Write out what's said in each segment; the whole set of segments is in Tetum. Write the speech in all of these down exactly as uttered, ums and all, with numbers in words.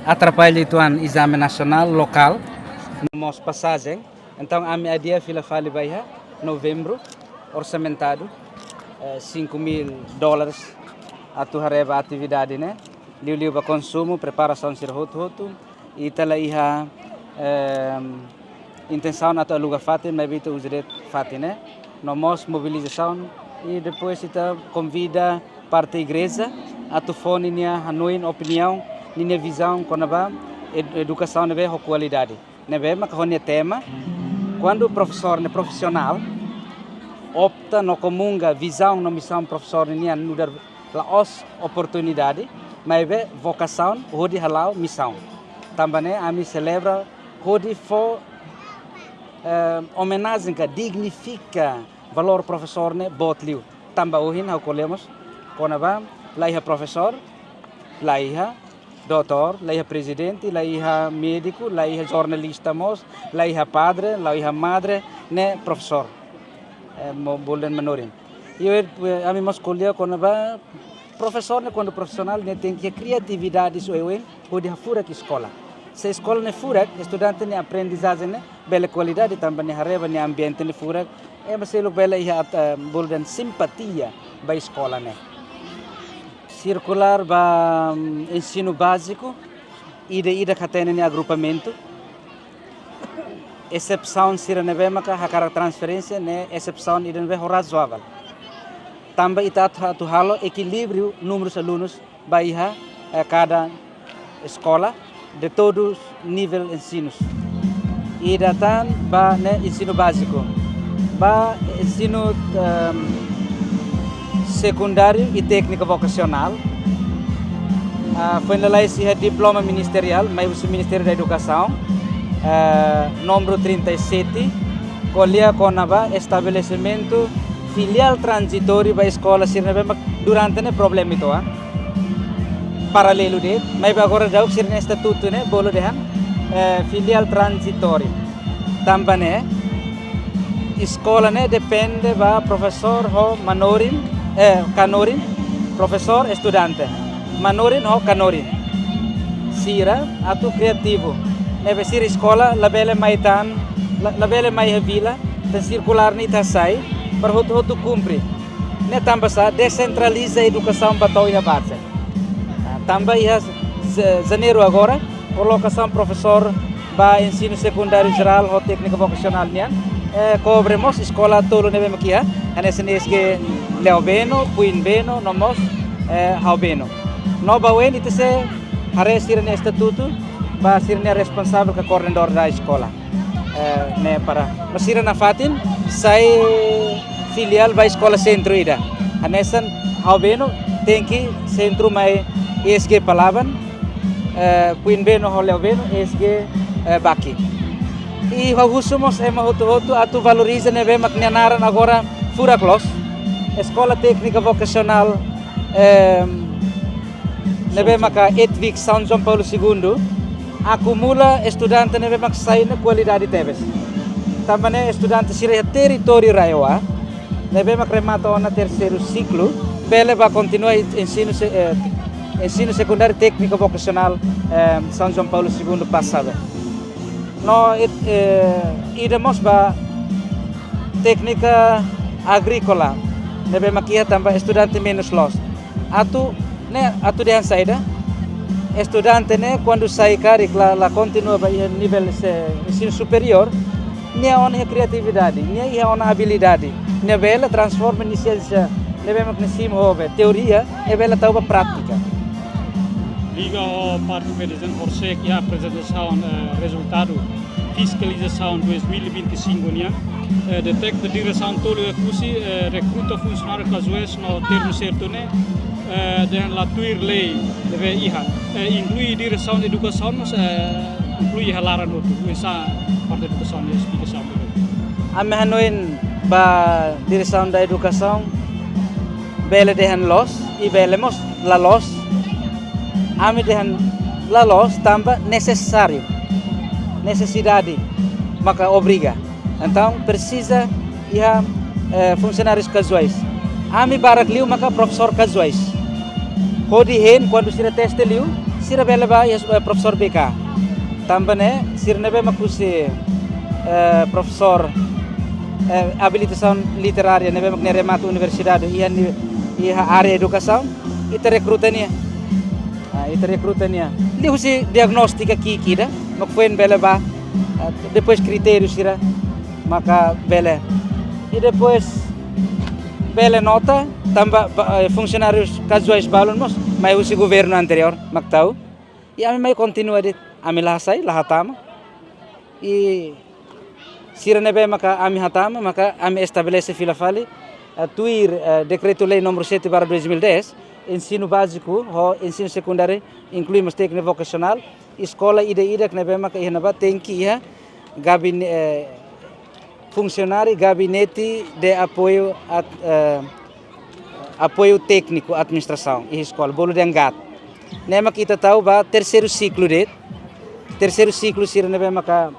Atrapalla uitoan ezame nasionál lokál, no mós pasajen. Entaun, ami adia fila fali ba iha novembru, orsamentadu, eh, cinco mil dólares atu haree ba atividade ne'e. Liuliu ba konsumu, preparasaun sira hotu-hotu. Ita la iha, ehm, intensaun atu aluga fatin, maibé ita uza de'it fatin ne'e. No mós mobilizasaun, i depois ita konvida parte igreja atu fó ninia hanoin, opiniaun, ninia vizaun kona-ba ed-, edukasaun ne'ebé ho kualidade. Ne'ebé maka ho nia tema, kuandu profesór ne'e profisionál, opta no komunga vizaun no misaun profesór ninian nu'udar la'ós oportunidade, maibé vokasaun hodi hala'o misaun. Tanba ne'e ami selebra hodi fó, eh, omenajen ka dignifika valór profesór ne'e boot liu. Tanba ohin ha'u ko'alia mós kona-ba la iha profesór, la iha doutór, la iha prezidente, la iha médiku, la iha jornalista mós, la iha padre, la iha madre, ne'e profesór. Eh, mo-, bolu dehan manorin. I, eh, ami mós ko'alia kona-ba profesór ne'e kuandu profisionál ne'e tenke kriatividade sira oioin hodi hafurak eskola. Se eskola ne'e furak, estudante nia aprendizajen ne'e bele kualidade tanba nia haree ba nia ambiente ne'e furak, ema seluk bele iha at-, eh, bolu dehan simpatia ba eskola ne'e. Sirkulár ba, mm, ensinu báziku, ida-idak hatene nia agrupamentu. Esepsaun sira ne'ebé maka hakarak transferénsia ne'e esepsaun ida ne'ebé ho razoavel. Tanba ita atu, atu halo ekilíbriu númerus alunus ba iha, eh, kada eskola de todos nivel ensinus. Ida tan ba ne'e ensinu báziku. Ba ensinu, ehm, sekundáriu i téknika vokasionál. Ah, foin lalais iha diploma ministeriál, mai husi Ministériu da Edukasaun, eh, númeru trinta e sete, ko'alia kona-ba estabelesimentu filiál tranzitóriu ba eskola sira ne'ebé mak durante ne'e problema uitoan. Paralelu de'it, maibé agora daudaun sira-nia estatutu ne'e bolu dehan, eh, filiál tranzitóriu. Tanba ne'e, eskola ne'e depende ba profesór ho manorin, eh, kanorin, profesór, estudante. Manorin ho kanorin. Sira atu kriativu. Ne'ebé sira eskola labele mai tan, la-, labele mai iha vila, tan sirkulár ne'e ita hasai, para hotu-hotu kumpre. Ne'e tanba sá desentraliza edukasaun ba to'o iha baze. Ah, tanba iha Ja-, Janeiru agora, kolokasaun profesór ba ensinu sekundáriu jerál ho téknika vokasionál nian, eh, kobre mós eskola tolu ne'ebé mak iha, hanesan E S G Leobeno, Puin Beno, no mós, eh, Haubeno. No ba oin ita sei haree sira-nia estatutu, ba sira-nia responsavel ka koordenadór da eskola. Eh, ne'e para. No sira nafatin sai filiál ba eskola sentru ida. Hanesan Haubeno tenke sentru mai E S G Palaban, eh, Puin Beno ho Leobeno E S G, eh, Baki. I ha'u husu mós ema hotu-hotu atu valoriza ne'ebé mak nia naran agora furak loos. Eskola Téknika Vokasionál, eh, ne'ebé maka ETVIC São João Paulo Segundo akumula estudante ne'ebé mak sai ne'e kualidade tebes. Tanba ne'e estudante sira iha territóriu RAEOA, ne'ebé mak remata ona terseiru siklu, bele bá kontinua ensinu se-, eh, ensinu sekundáriu téknika vokasionál, eh, São João Paulo Segundo PASSAVE. No, eh, ida mós ba téknika agríkola, ne'ebé mak iha tanba estudante menus loos. Atu, ne'e, atu dehan saida, estudante ne'e kuandu sai karik la, la kontinua ba iha nivel se-, ensinu superiór, nia ona iha kriatividade, nia iha ona abilidade, nia bele transforma nia siénsia ne'ebé mak nia simu ho be teoria, nia bele tau ba prátika. Liga ho parte, por ezemplu, horisehik iha aprezentasaun, eh, rezultadu fiskalizasaun dois mil e vinte e cinco nian, eh, deteta diresaun tolu Oekusi, eh, rekruta funsionáriu kazuais no termu sertu ne'e, eh, dehan la tuir lei ne'ebé iha, eh, inklui diresaun edukasaun, mas, eh, inklui iha laran hotu, oinsá parte edukasaun nia esplikasaun. Ami hanoin ba diresaun da edukasaun, bele dehan loos, i bele mós la loos. Ami dehan la loos tanba nesesáriu. Nesesidade maka obriga. Entaun, presiza iha, eh, funsionárius kazuais. Ami barak liu maka profesór kazuais. Hodi hein, kuandu sira teste liu, Sira bele ba iha, eh, profesór B K. Tanba ne'e, sira ne'ebé mak husi, eh, profesór, eh, abilitasaun literária ne'ebé mak nia remata universidade iha ni, iha área edukasaun, ita rekruta nia. Ah, ita rekruta nia. Liuhusi diagnóstika ki'ik ida, mak foin bele ba, ah, depois kritériu sira maka bele. I depois bele nota, tanba ba, eh, funsionárius kazuais balun mós mai husi governu anteriór mak tau. I ami mai kontinua de'it, ami la hasai, la hatama. I sira ne'ebé maka ami hatama, maka ami estabelese fila fali, eh, tuir, eh, Dekretu-Lei númeru sete barra dois mil e dez, ensinu báziku ho ensinu sekundáriu, inklui mós tékniku vokasionál, eskola ida-idak ne'ebé maka iha ne'ebá tenke iha gabine-, eh, funsionáriu gabinete de apoiu ad-, eh, apoiu tékniku administrasaun iha eskola, bolu dehan GAT. Ne'e mak ita tau ba terseiru siklu de'it, terseiru siklu sira ne'ebé maka,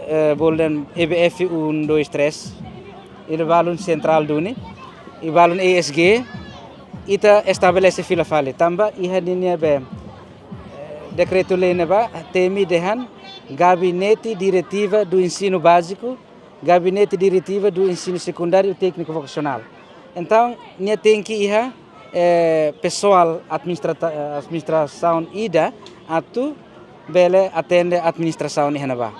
eh, bolu dehan E B F um, dois, três, ida balun sentrál duni, i balun E S G, ita estabelese fila fali. Tanba iha ninia be, eh, dekretu-lei ne'ebá temi dehan Gabinete Diretiva do Ensino Básico, Gabinete Diretiva do Ensino Secundário Técnico Vocacional. Entaun, nia tenke iha, eh, pesoál administrata-, eh, administrasaun ida atu bele atende administrasaun iha ne'ebá.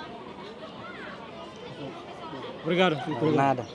Obrigadu. Nada.